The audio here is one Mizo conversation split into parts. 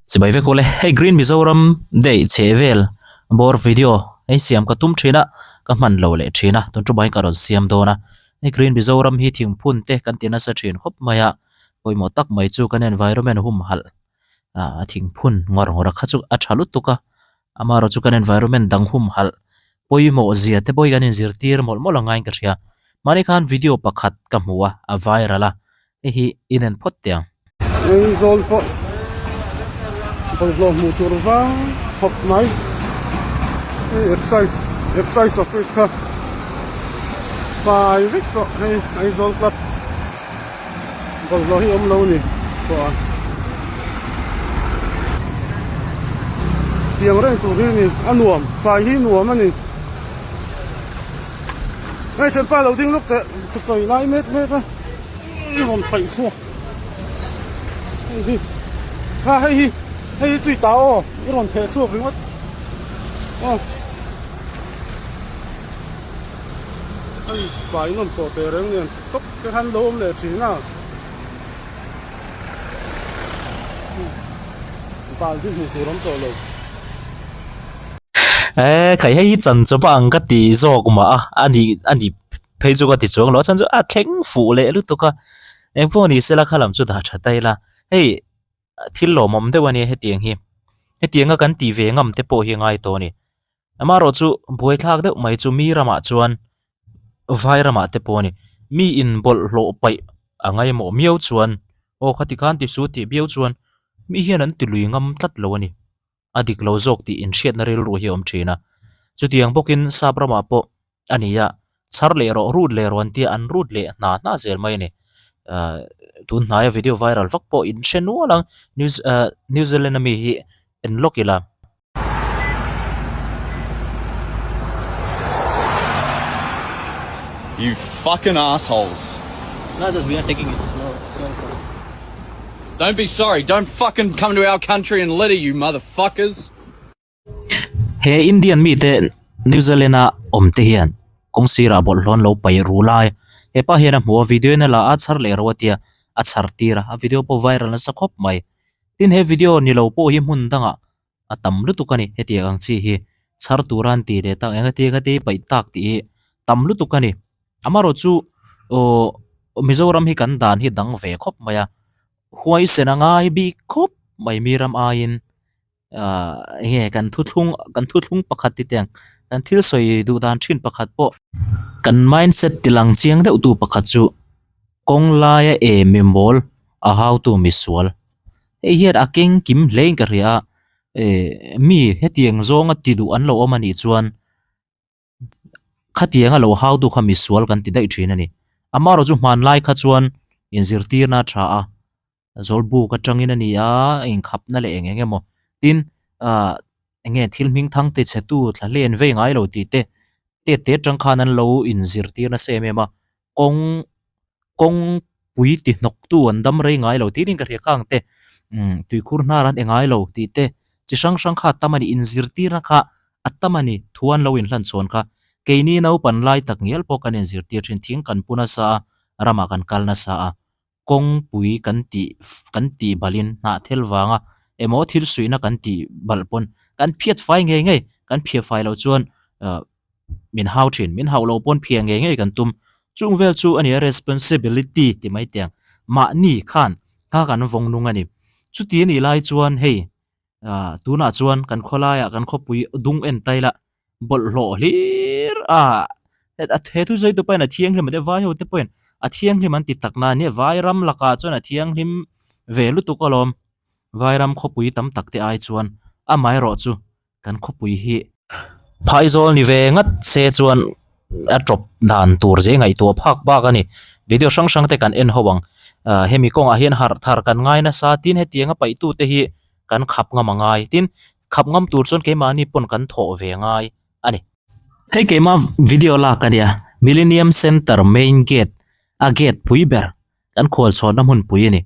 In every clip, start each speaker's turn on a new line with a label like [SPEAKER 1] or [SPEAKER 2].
[SPEAKER 1] Chibai vek ule, hei Green Mizoram Day chhe vel bawr video hei siam ka tum thin a, ka hman lo leh thin a, tun tumah hian ka rawn siam dawn a, hei Green Mizoram hi thingphun te kan ti nasa thin khawp mai a, pawimawh tak mai chu kan environment humhalh ah thingphun ngawr ngawr a kha chu a tha lutuk a, amaherawhchu chu kan environment dang humhalh pawimawh zia te pawh hi kan inzirtir mawlh mawlh ang ngaiin ka hria, mahni khan video pakhat ka hmu a, a viral a, hei hi inen phawt teh ang.
[SPEAKER 2] Aizawl pawh bawlhhlawh hmuh tur vang khawp mai hei excise excise office kha fai vek tawh hei Aizawl club bawlhhlawh hi awm lo ni pawh a tiang reng tur hi a ni a nuam fai hi nuam a ni hei thianpa lo ding lawk teh thusawi lai mek mek a. I rawn paih chhuak hei hi kha hei hi hei hi chui ta aw i rawn theh chhuak ringawt aw hei fai nawm tawh teh reng nen tawp te khan lo awm leh thin a bal hi hmuh tur awm tawh lo.
[SPEAKER 1] E khai hei hi chan chawp a ang ka ti zawk mah a a ni a ni. Phei chu ka ti chuang lo a chhan chu a thleng fuh leh lutuk a, engpawh ni sela kha lam chu dah tha ta ila, hei thil lawmawm deuh a nia hetiang hi, hetianga kan tih ve ngam te pawh hi a ngai tawh a ni. Amaherawh chu buaithlak deuh mai chu mi ramah chuan vai ramah te pawh a ni, mi in bawlhhlawh paih a ngaimawh miau chuan aw khati khan ti su tih viau chuan mi hian an ti lui ngam tlat lo a ni. A dik lo zawk tih inhriatna rilru hi a awm thin a, chutiang bawkin sap ramah pawh a ni a, chhar leh rawh, rut leh rawh an tia, an rut leh hna hna zel mai a ni. Ahh tun hnaia video viral vak pawh in hre nual ang, New ahh New Zealand ami hi en lawk ila.
[SPEAKER 3] You fucking assholes.
[SPEAKER 1] No, we are taking it.
[SPEAKER 3] Don't be sorry, don't fucking come to our country and litter you motherfuckers.
[SPEAKER 1] He Indian mite New Zealand a awm te hian kawng sirah bawlhhlawh an lo paih ru lai hepa hian a hmu a video in a la a chhar leh ro a tia a chhar tir a a video pawh viral nasa khawp mai tin he video ni lo pawh hi hmun dangah a tam lutuk a ni hetiang ang chi hi chhar tura an tih leh tak eng ati eng ati paih tak tih hi tam lutuk a ni amaherawh chu aww Mizoram hi kan dan hi dang ve khawp mai a huaisen a ngai bik khawp mai mi ram aiin. Ahh enge kan thuthlung kan thuthlung pakhat ti teng kan thil sawi duh dan thin pakhat pawh kan mindset ti lang chiang deuh tu pakhat chu kawng laia e mi mawl a hautu misual hei hian a keng kim hle in ka hria a eh mi hetiang zawnga ti duh an lo awm anih chuan. Khatianga lo hautu kha misual kan ti daih thin a ni. Amaherawhchu hmanlai kha chuan inzirtirna a tha a, zawlbuk atangin a ni a, inkhapna leh eng eng emaw. Tin, ah eng nge thil hming thang ti chhe tu thla hlen vei ngai lo tih te, tet te atang khan an lo inzirtir nasa em em a, kawng kawng pui ti hnawk tu an dam rei ngai lo tih in ka hria khang te umm tuikhur hnar an e ngai lo tih te chi hrang hrang kha a tam a ni inzirtirna kha a tam a ni thu an lo inhlan chhawn kha keini naupan lai tak ngial pawh kan inzirtir thin thing kan pu nasa a ramah kan kal nasa a kawngpui kan tih kan tih balhin hnah thel vanga emaw thil suihna kan tih balh pawn kan phiat fai ngei ngei kan phiah fai loh chuan ah min hau thin min hauh loh pawn phiah ngei ngei kan tum chung vel chu a ni a responsibility ti mai teh ang mahni khan kha kan vawng nung a ni chuti a nih lai chuan hei ah tunah chuan kan khawlaiah kan khawpui dung en tai la bawlhhlawh hlir a he thu sawi tu pawhin a thianghlim a nia vai ho te pawhin a thianghlim an ti tak na ania vai ram lakah chuan a thianghlim ve lutuk alawm vai ram khawpui tam tak te ai chuan amaherawh chu kan khawpui hi phaizawl ni ve ngat se chuan a tawp dan tur zia ngaihtuah phak bak a ni video hrang hrang te kan en ho ang ah hemi kawngah hian harh thar kan ngai nasa tin hetiang a paih tu te hi kan khap ngam a ngai tin khap ngam tur chuan keimahni pawn kan thawh ve ngai a ni. Hei keimah video lak a nia Millennium Centre main gate a gate pui ber kan khual chhawnna hmunpui a ni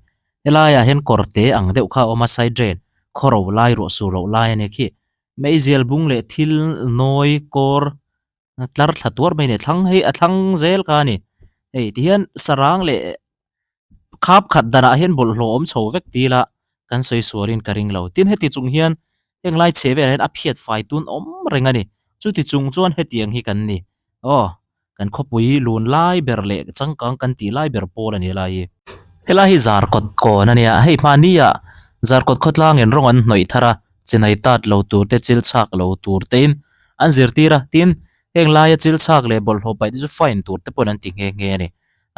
[SPEAKER 1] helaiah hian kawr te ang deuh kha a awm a side drain khaw ro lai ruah sur loh lai a nia khi meizial bung leh thil nawi kawr tlar thla tuar mai a ni thlang hei a thlang zel kha a ni hei tihian sarang leh khap khat danah hian bawlhhlawh awm chho vek ti ila. kan sawi sualin ka ring lo. Tin, heti chung hian heng lai chhe velah hian a phiat fai tun awm reng a ni. Chuti chung chuan hetiang hi kan ni. Aw, kan khawpui lun lai ber leh changkang kan tih lai ber pawl a ni helai hi. Helai hi Zarkawt kawn a nia, hei hmahnia Zarkawt khawtlangin rawng an hnawih thar a, chinai tat lo tur te chil chhak lo tur tein an zirtir a, tin heng laia chil chhak leh bawlhhlawh paih te chu fine tur te pawhin an ti nghe nghe a ni.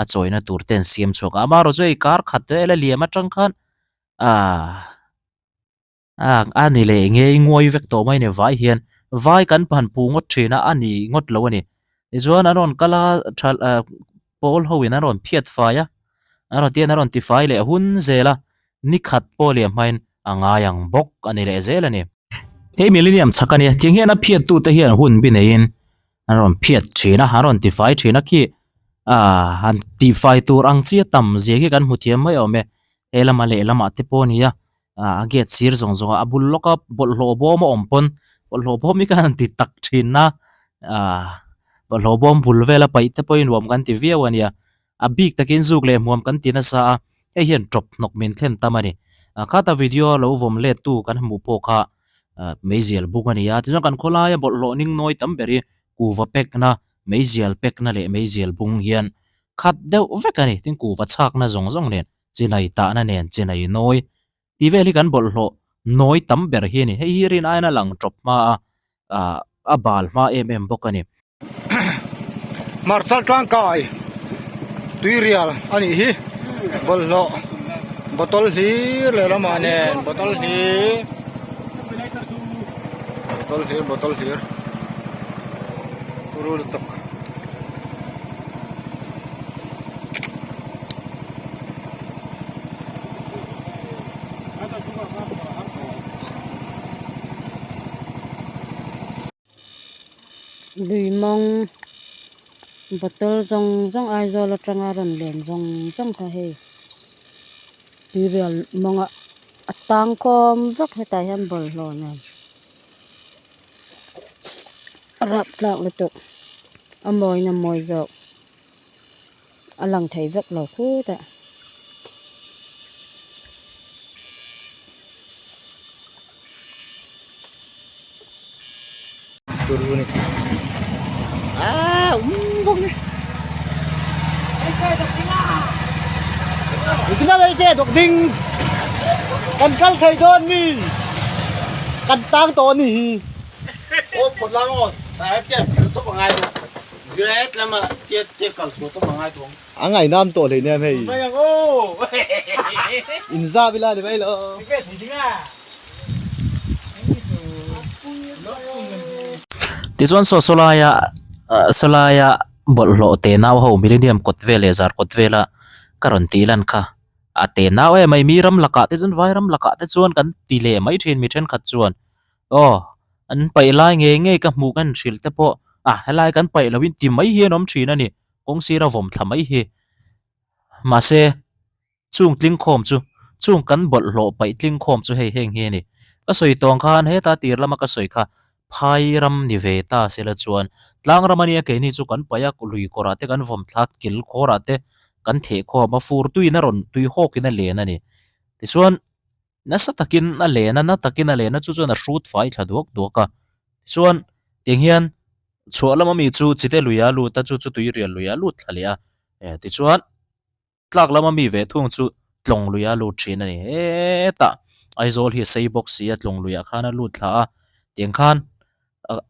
[SPEAKER 1] A chawina tur te an siam chhuak a, amaherawhchu hei kar khat vel a liam atang khan aaa. A a ni leh ngei nguai vek tawh mai a ni vai hian vai kan han pu ngawt thin a a ni ngawt lo a ni tichuan an rawn kal a tha ah pawl ho in an rawn phiat fai a an rawn tihian an rawn ti fai leh hun zel a ni khat pawh leh hmain a ngai ang bawk a ni leh zel a ni. Hei millennium chhak a nia tiang hian a phiat tu te hian hun bi neiin an rawn phiat thin a an rawn ti fai thin a khi ah han ti fai tur ang chi a tam zia khi kan hmu thiam mai awm e he lama lehlamah te pawh a ni a. ah a gate sir zawng zawng a a bul lawk a bawlhhlawh bawm a awm pawn bawlhhlawh bawm hi khan an ti tak thin a ah bawlhhlawh bawm bul vel a paih te pawhin nuam kan ti viau a nia a bik takin zuk leh hmuam kan ti nasa a hei hian tawp hnawk min thlen tam a ni ah khata video lo vawm let tu kan hmuh pawh kha ah meizial buk a ni a tichuan kan khawlaia bawlhhlawh ning nawi tam ber hi kuva pekna meizial pekna leh meizial bung hian khat deuh vek a ni tin kuva chhakna zawng zawng nen. Chinai tahna nen chinai nawi tih vel hi kan bawlhhlawh nawi tam ber hi a ni. Hei hi rin aiin a lang tawp hma a, ah a bal hma em em bawk a ni.
[SPEAKER 2] Hmarcha tlangkai tuirial a nih hi bawlhhlawh bottle hlir leh lamah nen bottle hlir bottle hlir bottle hlir turu lutuk.
[SPEAKER 4] Lui mawng bottle zawng zawng Aizawl atanga rawn len zawng zawng kha hei tuirial mawngah a tang khawm vek hetah hian bawlhhlawh nen a raptlak lutuk a mawina mawi zawk. A lang thei vek lo khutah.
[SPEAKER 2] Turu ni. Ah, um bok ni. Tina đây ke dok ding. Kan kal thei don mi. Kan tang to ni hi.
[SPEAKER 5] Ô phot lang o. Ta te fil to bangai do. Great lama te te kal chu to mangai tawng.
[SPEAKER 2] A ngainam tawh hlei nem hei. In za bila ni mai lo.
[SPEAKER 1] Tichuan saw sawlaia sawlaia bawlhhlawh te nau ho millennium kawt vel leh zar kawt vela ka rawn tih lan kha a te nau em mai mi ram lakah te chuan vai ram lakah te chuan kan ti leh mai thin mi thenkhat chuan Aw, an paih lai ngei ngei ka hmuh kan hrilh te pawh a helai kan paih loh in ti mai hi an awm thin a ni, kawng sira vawm thla mai hi. Mahse, chung tling khawm chu, chung kan bawlhhlawh paih tling khawm chu hei heng hi a ni. Ka sawi tawng khan heta tir lama ka sawi kha phai ram ni ve ta sela chuan tlang ram a nia keini chu kan paih a, lui kawrah te kan vawm thla, kil khawrah te kan theh khawm a, fur tuiin a rawn tui hawkin a len a ni. Tichuan. Nasa takin a len a, na takin a len a, chu chuan a hrut fai thla duak duak a. Tichuan, tiang hian chhuah lama mi chu chite luia lut a, chu chu tui rial luia lut thla leh a. Tichuan, tlak lama mi ve thung chu tlawng luia lut thin a ni. Hetah Aizawl hi a sei bawk si a, tlawng luiah khan a lut thla a. Tiang khan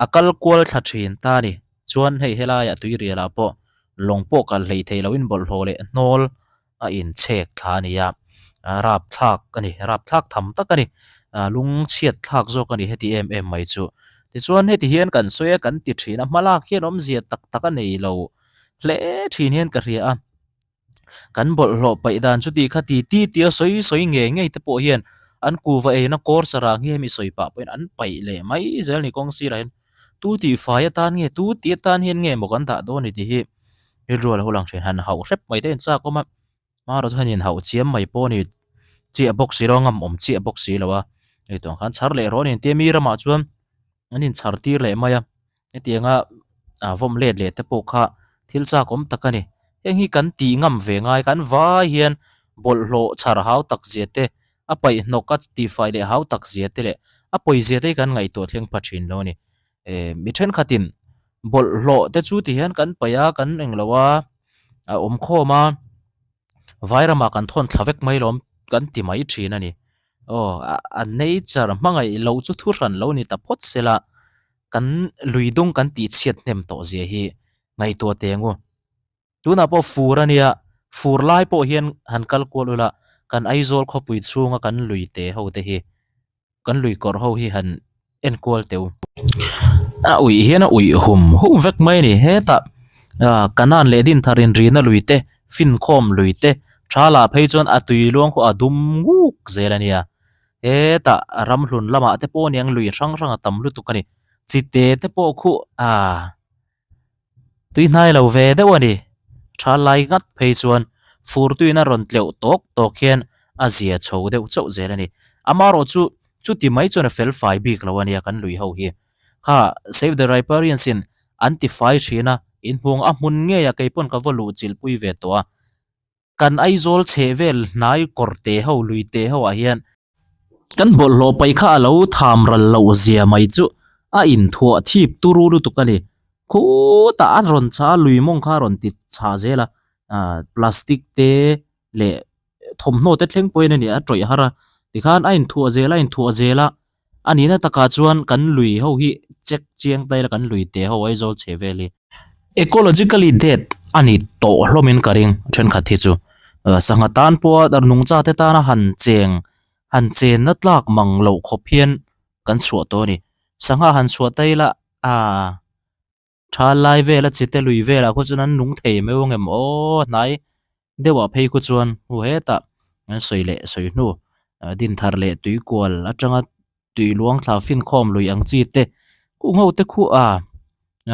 [SPEAKER 1] a kal kual thla thin ta a ni. Chuan hei helaiah tui rialah pawh lawng pawh kal hleih theih lohin bawlhhlawh leh hnawl a inchhek thla a ni a, rapthlak a ni, rapthlak tham tak a ni, lung chhiat thlak zawk a ni heti em em mai chu. Tichuan heti hian kan sawi a, kan ti thin a, hmalak hian awmzia tak tak a nei lo hle thin hian ka hria a, kan bawlhhlawh paih dan chu tih kha ti ti tia sawi sawi ngei ngei te pawh hian an kuva eina kawr sarang hi hemi sawi pah pawhin an paih leh mai zel a ni kawng sirah hian tu tih fai atan nge tu tih atan hian nge maw kan dah dawn a ni tih hi. Rilru a lo lang thin, han hauh hrep mai te in chak awm a, hmarawh chu han inhauh chiam mai pawh a ni chiah bawk si lo a, ngam awm chiah bawk si lo a, hei tuang khan chhar leh rawh a ni tia mi ramah chuan an inchhar tir leh mai a, hetianga ah vawm let leh te pawh kha thil chak awm tak a ni, heng hi kan tih ngam ve ngai kan vai hian bawlhhlawh chhar hau tak zia te. A paih hnawk a tihfai leh hau tak zia te leh a pawi zia te hi kan ngaihtuah thleng pha thin lo a ni. Eh mi thenkhatin bawlhhlawh te chu ti hian kan paih a kan englo a a awm khawm a vai ramah kan thawn thla vek mai lawm kan ti mai thin a ni. Aw a nature hmangaih loh chu thu hran lo ni ta phawt sela kan lui dung kan tih chhiat hnem tawh zia hi ngaihtuah teh ang u. Tunah pawh fur a nia, fur lai pawh hian han kal kual ula kan Aizawl khawpui chhunga kan lui te ho te hi kan lui kawrh ho hi han en kual teh u. A uih hian a uih hum hum vek mai a ni. Hetah ah Kanan leh Dinthar inrina lui te, Finkhawm lui te, Thala phei chuan a tui luang khu a dum nguk zel a nia. Hetah ramhlun lamah te pawh aniang lui hrang hrang a tam lutuk a ni. Chite te pawh khu ah. Tui hnai lo ve deuh a ni. Tha lai ngat phei chuan fur tuiin a rawn tleuh tawk tawk hian a zia chho deuh chauh zel a ni. Amaherawh chu chuti mai chuan a fel fai bik lo a nia kan lui ho hi. Kha Save the Riparians in an ti fai thin a, inhmuang a hmun ngei a keipawn ka va luh chilh pui ve tawh a. Kan Aizawl chheh vel hnai kawr te ho lui te ho ah hian Kan bawlhhlawh paih kha a lo tham ral loh zia mai chu a inthuah thip turu lutuk a ni. Khutah a rawn chah a, lui mawng kha a rawn ti chah zel a, ah plastic te leh thawmhnaw te thleng pawhin a ni a tawih har a, tikhan a inthuah zel a inthuah zel a, a nihna takah chuan kan lui ho hi check chiang ta ila kan lui te ho Aizawl chhe vel hi. Ecologically dead a ni tawh hlawmin ka ring thenkhat hi chu sangha tan pawha nungcha te tana han cheng han chenna tlak mang loh khawp hian kan chhuah tawh a ni sangha han chhuah ta ila aaa tha lai vela chite lui velah khaw chuan an nung thei mai ang em aw hnai deuhah phei khu chuan hu hetah an sawi leh sawi hnu dinthar leh tuikual atanga. Tui luang thla finkhawm lui ang chi te kung ho te khu a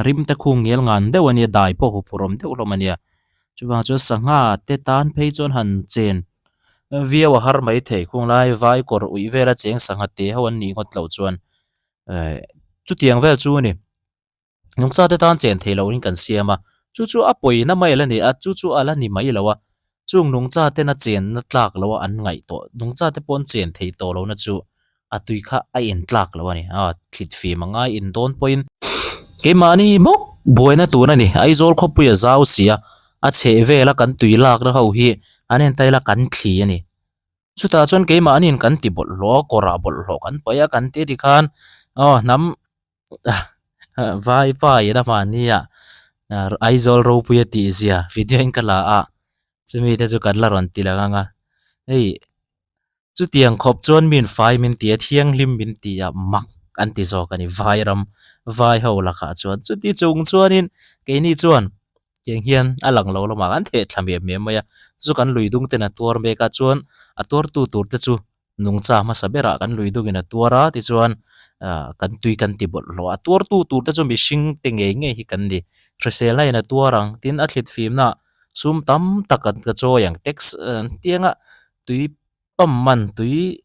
[SPEAKER 1] rim te khu ngel ngan deuh a nia dai pawh huphurh awm deuh hlawm a nia chuvang chuan sangha te tan phei chuan han chen viau a har mai thei khung lai vai kawr uih vela cheng sangha te ho an nih ngawt loh chuan eh chutiang vel chu a ni. Nungcha te tan chen thei loin kan siam a, chu chu a pawina mai a la ni a, chu chu a la ni mai lo a, chung nungcha tena chenna tlak loa an ngaih tawh, nungcha te pawh an chen thei tawh lohna chu a tui kha a in tlak lo a ni, a thlit fim a ngai in dawn pawhin keimahni bawk buaina tur a ni, Aizawl khawpui a zau si a, a chheh vela kan tui lakna ho hi an entail a kan thli a ni. Chutah chuan keimahniin kan ti bawlhhlawh a, kawrah bawlhhlawh kan paih a, kan ti tikhan aw hnam Vai pa in a mahni a Aizawl ropui a tih zia video in ka la a chumi te chu kan la rawn ti lang ang a hei chutiang khawp chuan min fai min ti a thianghlim min ti a mak an ti zawk a ni vai ram vai ho lakah chuan chuti chung chuanin keini chuan tiang hian a lang lo lamah kan theh thla miah miah mai a chu kan lui dung ten a tuar mek a chuan a tuartu tur te chu. Nungcha hmasa berah kan lui dungin a tuar a tichuan ah kan tui kan ti bawlhhlawh a tuartu tur te chu mihring te ngei ngei hi kan ni hriselna in a tuar ang tin a thlit fimna sum tam tak an ka chawi ang tax an tianga tui pump man tui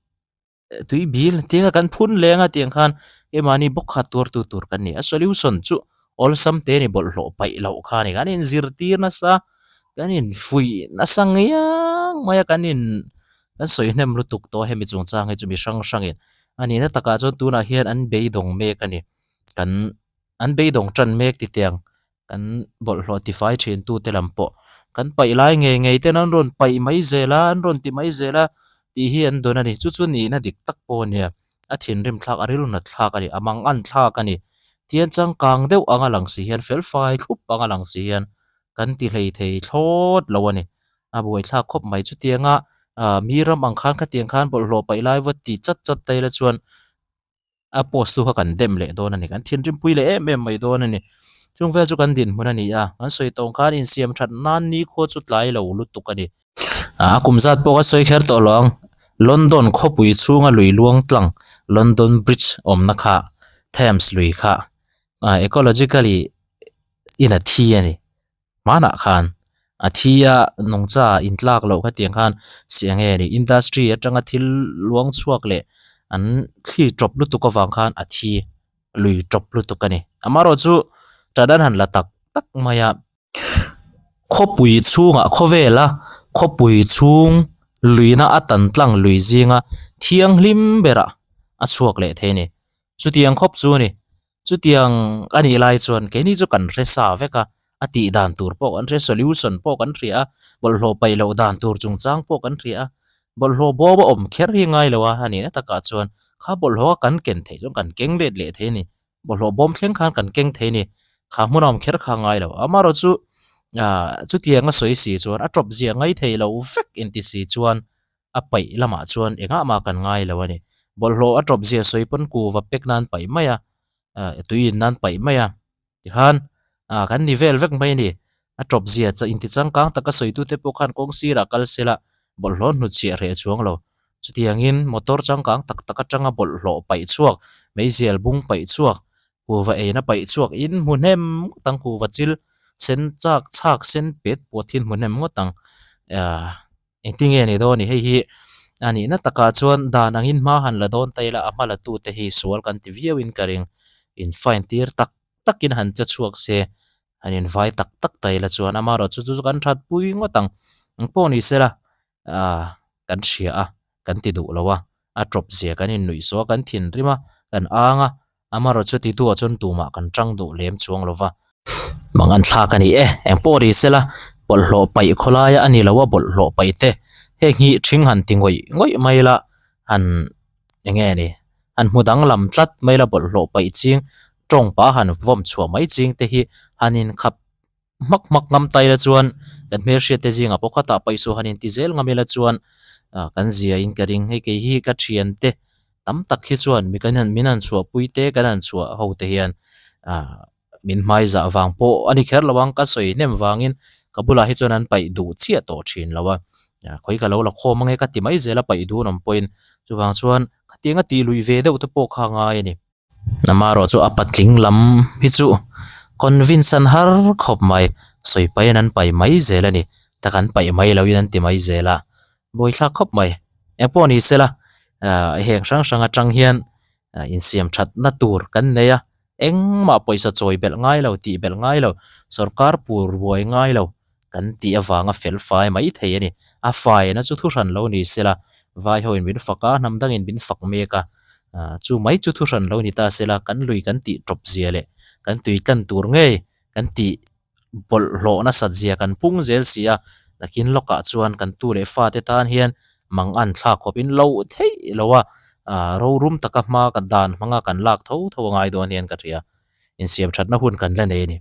[SPEAKER 1] tui bil tianga kan phun leng a tiang khan keimahni bawk kha tuartu tur kan ni a solution chu awlsam te ni bawlhhlawh paih loh kha a ni kan inzirtir nasa kan infuih nasa ngiang mai a kan in. Kan sawi hnem lutuk tawh hemi chungchang hi chu mi hrang hrangin a nihna takah chuan tunah hian an beidawng mek a ni. Kan an beidawng tan mek titiang kan bawlhhlawh tifai thin tute lam pawh kan paih lai ngei ngei ten an rawn paih mai zel a an rawn ti mai zel a tih hi an dawn a ni. Chu chu nihna dik tak pawh a nia a thinrim thlak a rilru nat thlak a ni a mangan thlak a ni. Tihian changkang deuh anga lang si hian fel fai thlup anga lang si hian kan ti hlei thei thlawt lo a ni. A buaithlak khawp mai chutianga ah mi ram ang khan khatiang khan bawlhhlawh paih lai va ti chat chat ta ila chuan a post tu kha kan dem leh dawn a ni kan thinrim pui leh em em mai dawn a ni chung vel chu kan dinhmun a ni a kan sawi tawng khan insiam that nan nikhua chu tlai lo lutuk a ni. A kum zat pawh ka sawi kher tawh lo ang London khawpui chhunga lui luang tlang London Bridge awmna kha Thames lui kha ah ecologically in a thi a ni. Hmanah khan a thi a nungcha intlak loh khatiang khan si eng nge ni industry atanga thil luang chhuak leh an thli tawp lutuk avang khan a thi lui tawp lutuk a ni amaherawh chu tan an han la tak tak mai a khawpui chhungah khawvela khawpui chhung. Luina a tan tlang lui zinga thianghlim berah a chhuak leh thei a ni. Chutiang khawp chu a ni. Chutiang a nih lai chuan keini chu kan hre sa vek a, a tih dan tur pawh kan hria, solution pawh kan hria a, bawlhhlawh paih loh dan tur chungchang pawh kan hria a, bawlhhlawh bawm a awm kher hi ngai lo a, a nihna takah chuan kha bawlhhlawh a kan ken theih chuan kan keng let leh thei a ni. Bawlhhlawh bawm thleng khan kan keng thei a ni. Kha hmun a awm kher kha ngai lo. Amaherawhchu ah chutiang a sawi si chuan a tawp zia ngai thei lo vek inti si chuan a paih lamah chuan engah mah kan ngai lo a ni. Bawlhhlawh a tawp zia sawi pawn kuva pek nan paih mai a, ah tui in nan paih mai a. Tikhan ah kan ni vel vek mai a ni. A tawp zia cha inti changkang taka sawitute pawh khan kawng sirah kal sela bawlhhlawh hnutchhiah hreh chuang lo. Chutiangin motor changkang tak tak atanga bawlhhlawh paih chhuak, meizial bung paih chhuak, kuva eina paih chhuak in hmu hnem ngawt ang, kuva chil sen chak chhak sen pet pawt hi hmu hnem ngawt ang. Ah engtin nge ni dawn ni hei hi a nihna takah chuan dan angin hma han la dawn ta ila a hma la tute hi sual kan ti viauin ka ring. In fine tir tak takin han che chhuak se han invai tak tak ta ila chuan amaherawh chu chu kan that pui ngawt ang eng pawh ni sela ah kan hria a kan ti duh lo a a tawp zia kan innuih saw a kan thinrim a kan ang a amaherawh chu ti duhah chuan tumah kan tang duh lem chuang lo va. Mang an thlak a ni e eng pawh ni sela bawlhhlawh paih khawlaia a ni lo a bawlhhlawh paih te heng hi ṭhing han ti ngawih ngawih mai ila han eng nge ni han hmu danglam tlat mai la bawlhhlawh paih ching tawng pah han vawm chhuah mai ching te hi han inkhap hmak hmak ngam ta ila chuan kan hmelhriat te zingah pawh khatah paih suh han inti zel ngam ila chuan ah kan zia in ka ring hei kei hi ka thian te tam tak hi chuan mi kan han min han chhuah pui te kan han chhuah ho te hian ah min hmai zah vang pawh a ni kher lo ang ka sawi hnem vangin ka bulah hi chuan an paih duh chiah tawh thin lo a khawi ka lo la khawm ange ka ti mai zel a paih dun awm pawhin chuvang chuan khatiang a tih luih ve deuh te pawh kha a ngai a ni. Amaherawh chu a patling lam hi chu convince an har khawp mai sawi pahin an paih mai zel a ni tak an paih mai loin an ti mai zel a buaithlak khawp mai engpawh ni sela ah heng hrang hrang atang hian insiam thatna tur kan nei a engmah pawisa chawi belh ngai lo tih belh ngai lo sorkar pur buai ngai lo kan tih avanga fel fai mai thei a ni. A faina chu thu hran lo ni sela, vai ho in min fak a, hnam dangin min fak mek a, chu mai chu thu hran lo ni ta sela, kan lui kan tih tawp zia leh kan tui tlan tur ngei kan tih bawlhhlawh nasat zia kan pung zel si a, nakin lawkah chuan kan tu leh fate tan hian mang an thlak khawp in lo theih lo a, rorum taka hma kan dan hmanga kan lak tho tho a ngai dawn hian ka hria, insiam thatna hun kan la nei a ni.